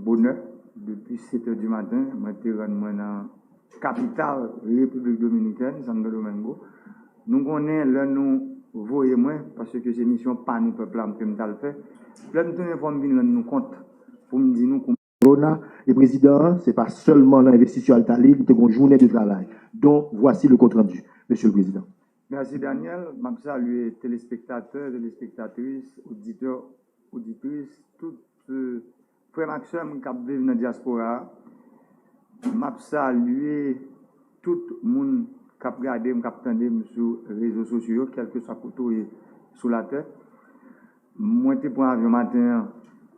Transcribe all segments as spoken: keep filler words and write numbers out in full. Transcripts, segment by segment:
Bonè, depi sèt è di maten, mwen te rann mwen nan kapital Repiblik Dominikèn, Santo Domingo. Nou konnen lè nou voye mwen, paske se misyon pa nou pèp la ke m t al fè. Lè m tounen, fò m vin rann nou kont pou m di nou kòman. Corona, e prezidan an, se pa sèlman nan envestiti a l t ale, li te gen yon jounen de travay, dont voici le compte rendu, Monsieur le Président. Mèsi, Daniel. M ap salye telespektatè, telespektatris, oditè, oditris, tout, euh, frè m ak sè m k ap viv nan dyaspora a. M ap salye tout moun k ap gade m, k ap tande m sou rezo sosyo yo, kèlkeswa kote w ye sou latè. Mwen te pran avyon maten an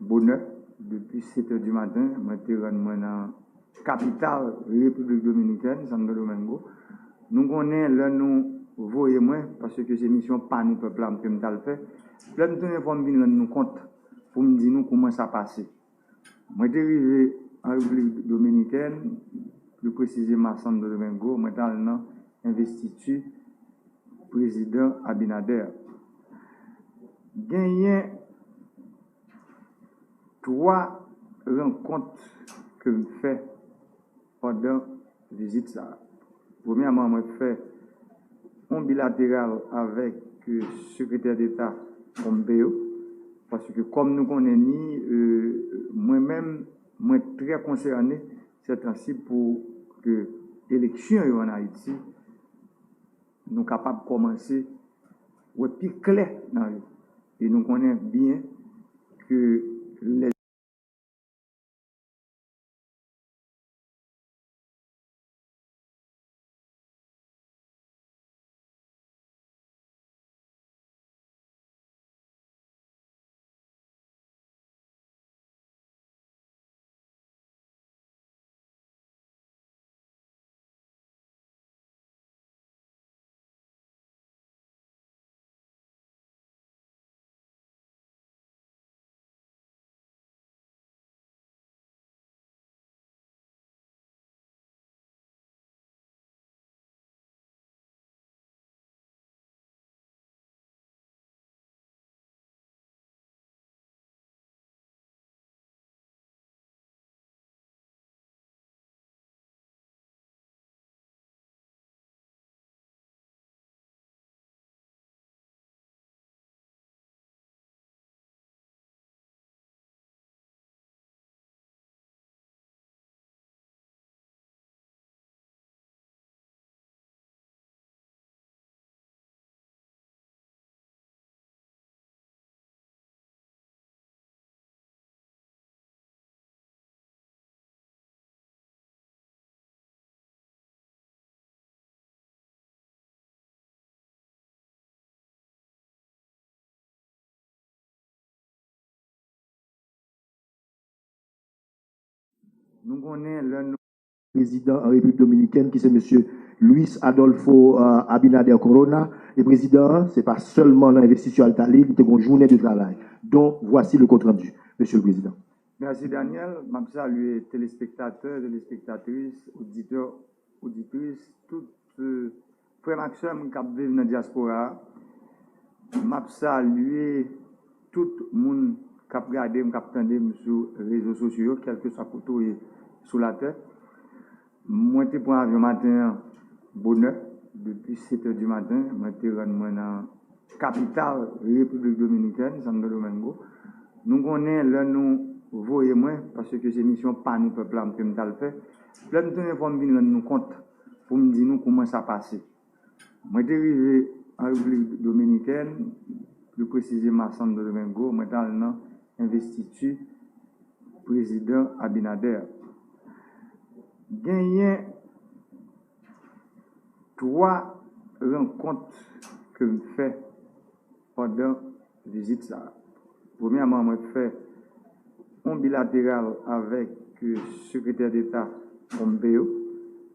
bonè, depi sèt è di maten, mwen te rann mwen nan kapital Repiblik Dominikèn, Santo Domingo. Nou konnen lè nou voye mwen, paske se misyon pa nou pèp la ke m t al fè. Lè m tounen, fò m vin rann nou kont pou m di nou kòman sa pase. Mwen te rive an Repiblik Dominikèn, pli presizeman Santo Domingo, mwen t al nan envestiti prezidan Abinader. Genyen twa rankont ke m fè pandan vizit sa a. Premyèman, mwen fè yon bilateral avèk, euh, Sekretè Deta Pompeo, paske kòm nou konnen ni, euh, mwen menm, mwen trè konsène sètansi pou ke eleksyon yo ann Ayiti, nou kapab kòmanse wè pi klè nan yo. E nou konnen byen ke lè Nou konnen lè nou prezidan an Repiblik Dominikèn, ki se mesye Luis Adolfo, euh, Abinader Corona, e prezidan an, se pa sèlman nan envestiti a l t ale, li te gen yon jounen de travay. Donc, voici le compte rendu, Monsieur le Président. Mèsi, Daniel. M ap salye telespektatè, telespektatris, oditè, oditris, tout, euh, frè m ak sè m k ap viv nan dyaspora a. M ap salye tout moun k ap gade m, k ap tande m sou rezo sosyo yo, kèlkeswa kote w ye sou latè. Mwen te pran avyon maten an bonè, depi sèt è di maten, mwen te rann mwen nan kapital Repiblik Dominikèn, Santo Domingo. Nou konnen lè nou voye mwen, paske se misyon pa nou pèp la ke m t al fè. Lè m tounen, fò m vin rann nou kont pou m di nou kòman sa pase. Mwen te rive an Repiblik Dominikèn, pli presizeman Santo Domingo, mwen t al nan envestiti prezidan Abinader. Genyen twa rankont ke m fè pandan vizit sa a. Premyèman, mwen fè yon bilateral avèk, euh, Sekretè Deta Pompeo,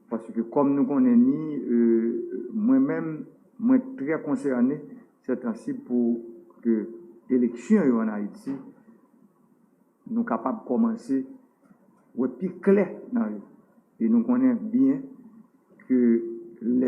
paske kòm nou konnen ni, euh, mwen menm, mwen trè konsène sètansi pou ke eleksyon yo ann Ayiti, nou kapab kòmanse wè pi klè nan yo. E nou konnen byen ke lè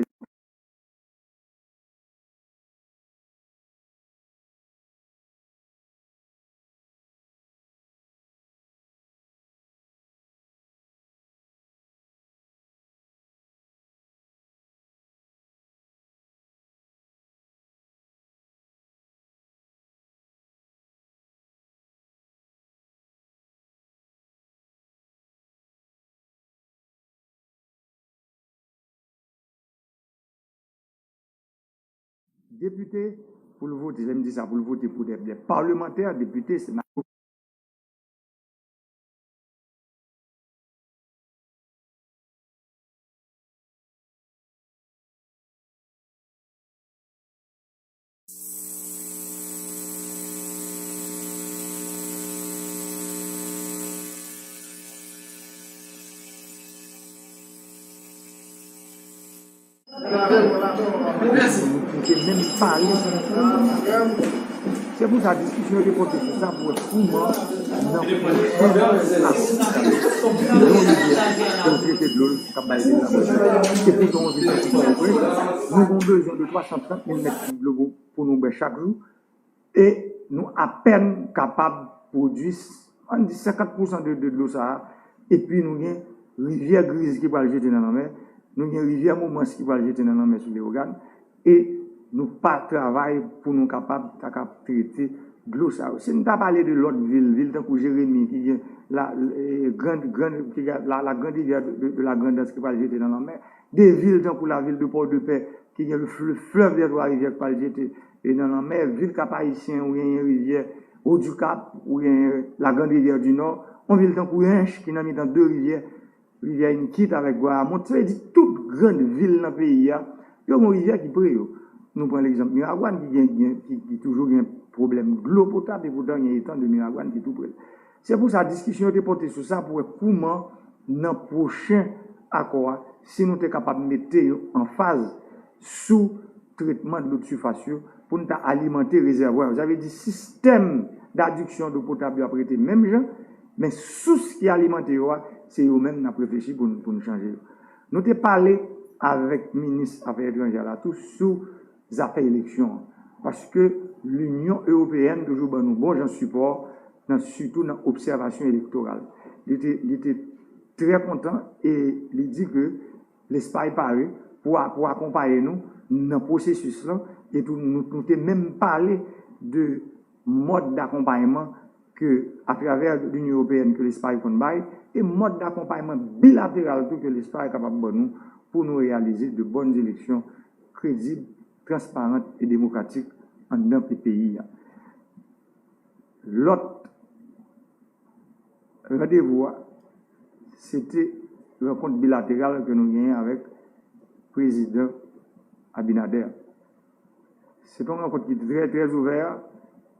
depite pou l vote, lè m di sa, pou l vote pou de, de palmantè, depite, senatè. Nou te menm pale. Se pou sa diskisyon yo te pòte sou sa pou wè kouman nan pwochen asit yon rivyè pou trete dlo l k ap bay vil la manje. Se pou sa yon vil tankou Pòtoprens, nou gen yon bezwen de twa san trant mil mèt kib dlo pou, pou nou bwè chak jou. E nou apèn kapab pwodui, ann di, senkant pousan de, de dlo sa a. Epi nou gen rivyè Griz ki pral jete nan lanmè, nou gen rivyè Momans ki pral jete nan lanmè sou Leyogàn, e nou pa travay pou nou kapab ta ka trete dlo sa yo. Si n ta pale de lòt vil, vil tankou Jeremi ki gen la, eh, grand, grand, ki gen la, la grande rivière de, de, de la Grandans ki pral jete nan lanmè, de vil tankou lavil de Pòdepè ki gen le, le fleuve des Trois Rivières ki pral jete e nan lanmè, vil Kap Ayisyen ou genyen rivyè Odikap, ou genyen la Grande Rivière du Nord, yon vil tankou Ench ki nan mitan de rivyè, rivyè Inkit avèk Gwayamont, sa vle di tout grann vil nan peyi a, yo gen yon rivyè ki pre yo. Nou pran legzanp Miragwàn ki gen, gen, ki, ki toujou gen pwoblèm dlo potab, epoutan gen etan de Miragwàn ki tou pre l. Se pou sa diskisyon yo te pòte sou sa pou wè kouman nan pwochen akò a, si nou te kapab mete yo an faz sou tretman dlo de sifas yo pou n ta alimante rezèvwa yo. Sa vle di sistèm dadiksyon dlo potab yo ap rete menm jan, men sous ki alimante yo a, se yo menm n ap reflechi pou n, pou n chanje yo. Nou te pale avèk minis afè etranjè la tou sou zafè eleksyon an. Paske Linyon Ewopeyèn toujou ban nou bon jan sipò, nan, sitou nan obsèvasyon elektoral. Li te, li te trè kontan e li di ke Lespay pare pou a, pou akonpaye nou nan pwosesis lan, e tou nou, nou te menm pale de mòd dakonpayman ke, atravè Linyon Ewopeyèn ke Lespay konn bay, e mòd dakonpayman bilateral tou ke Lespay kapab ban nou pou nou reyalize de bòn eleksyon kredib, transparan e demokratik anndan pe-, peyi a. Lòt randevou a, se te rankont bilateral ke nou genyen avèk Prezidan Abinader. Se te yon rankont ki te trè, trè ouvè,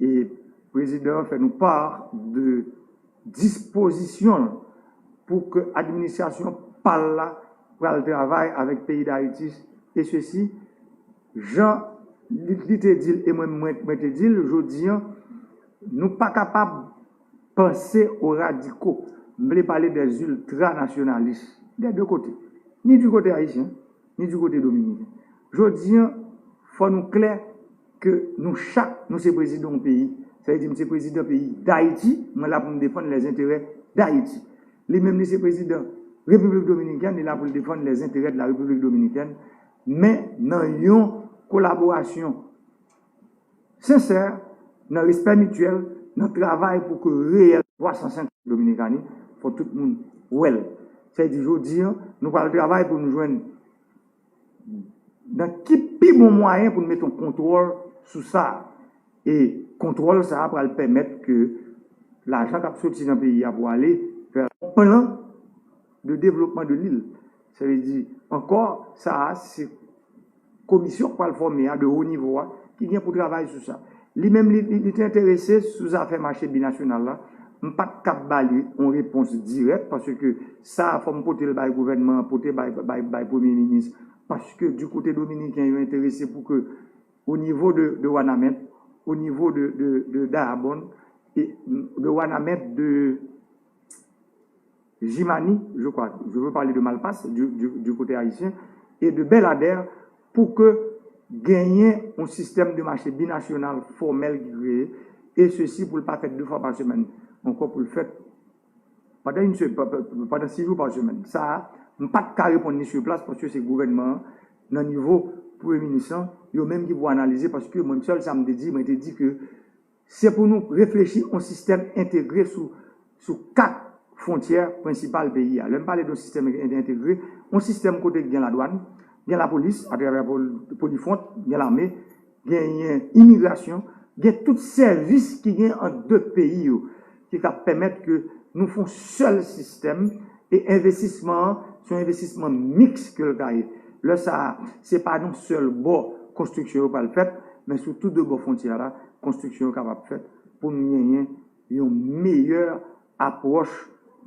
e prezidan an fè nou pa de dispozisyon l pou ke administrasyon pa l la pral travay avèk peyi Dayiti, e sesi, jan li, li te di l, e mwen, mwen, mwen te di l, jodi an, nou pa kapab panse aux radicaux. M vle pale des ultranasyonalis, des deux côtés, ni du côté haïtien, ni du côté dominiken. Jodi an, fò nou klè ke nou chak, nou se prezidan yon peyi. Sa vle di, m se prezidan peyi Dayiti, mwen la pou m defann les intérêts d'Haïti. Li menm, li se prezidan Repiblik Dominikèn, li la pou l defann les intérêts de la République dominicaine, men nan yon kolaborasyon sensè, nan respè mityèl, nan travay pou ke reyèl twa san senk Dominikani, fò tout moun wè l. Sa vle di, jodi an, nou pral travay pou nou jwenn nan ki pi bon mwayen pou n mete yon kontwòl sou sa. E kontwòl sa a pral pèmèt ke lajan k ap soti nan peyi a pou ale vè plan de développement de l'île. Sa vle di, ankò, sa a, se komisyon k pral fòme a, de wo nivo a, ki gen pou travay sou sa. Li menm, li, li, li te enterese sou zafè mache binasyonal la. M pa t kab ba li yon repons dirèk, paske sa a, fò m pote l bay gouvènman an, pote bay, bay, bay premye minis, paske du kote dominiken, yo enterese pou ke, o nivo de, de Wanament, o nivo de, de, de Dayabonn, e de Wanament, de Jimani, je crois, je veux parler de Malpas, du, du, du côté haïtien, et de Bèladè, pou ke genyen yon sistèm de mache binasyonal fòmèl ki kreye, e sesi pou l pa fèt de fwa pa semèn, ankò pou l fèt pandan yon se-, pa, pa, pandan sis jou pa semèn. Sa a, m pa t ka reponn li sur place, paske se gouvènman an, nan nivo premye minis lan, yo menm ki pou analize, paske mwen sèl sa m te di, mwen te di ke se pou nou reflechi yon sistèm entegre sou, sou kat fwontyè prensipal peyi a. Lè m pale de yon sistèm en-, entegre, yon sistèm kote gen ladwàn, gen lapolis, atravè pol-, Polifront, gen lame, genyen imigrasyon, gen tout sèvis ki gen ant de peyi yo, ki ka pèmèt ke nou fè yon sèl sistèm, e envestisman an se yon envestisman miks ke l ka ye. Lè sa a, se pa nan sèl bò konstriksyon yo pral fèt, men sou tou de bò fwontyè la, konstriksyon yo kapab fèt pou n genyen yon meyè apwòch,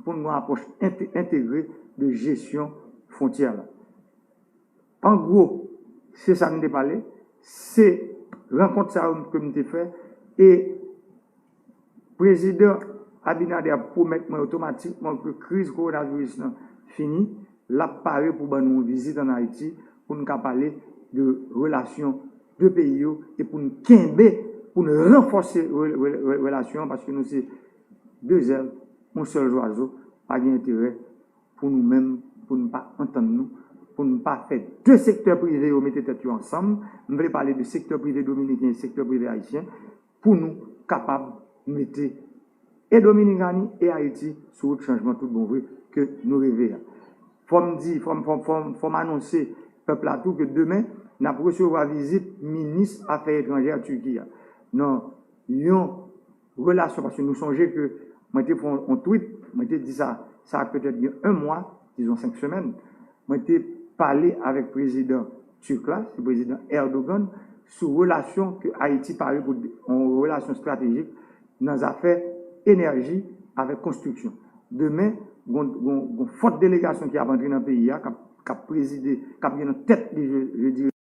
pou n gen yon apwòch entegre de jesyon fwontyè la. An gwo, se sa n te pale, se rankont sa yo ke m te fè, e Prezidan Abinader pwomèt mwen otomatikman ke kriz kowonaviris lan fini, l ap pare pou ban nou yon vizit ann Ayiti pou n ka pale de relasyon de peyi yo e pou n kenbe, pou n ranfòse relasyon an, paske nou se de zèl, yon sèl zwazo, pa gen enterè pou nou menm, pou n pa antann nou, pou n pa fè de sektè prive yo mete tèt yo ansanm. M vle pale de sektè prive dominiken e sektè prive ayisyen pou nou kapab mete e Dominikani e Ayiti sou wout chanjman tout bon vre ke nou reve a. Fò m di, fò m, fò m, fò m, fò m anonse pèp la tou ke demen, n ap resevwa vizit minis afè etranjè Tiki a. Nan yon relasyon, paske nou sonje ke mwen te fè yon tweet, mwen te di sa, sa petèt gen yon mwa, dizon senk semèn, mwen te pale avèk prezidan tirk la, se prezidan Erdogan, sou relasyon ke Ayiti pare pou yon relasyon estratejik nan zafè enèji avèk konstriksyon. Demen, gon, gon, gon fòt delegasyon ki ap antre nan peyi a, k ap, k ap prezide, k ap gen nan tèt li, je, je dirais,